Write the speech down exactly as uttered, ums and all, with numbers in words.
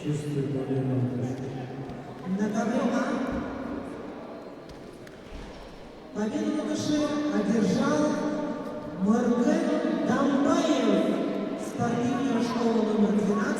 Чистый болельщик. На ковре победу на душе одержал Морген Дамбаев, спортивная школа номер двенадцать.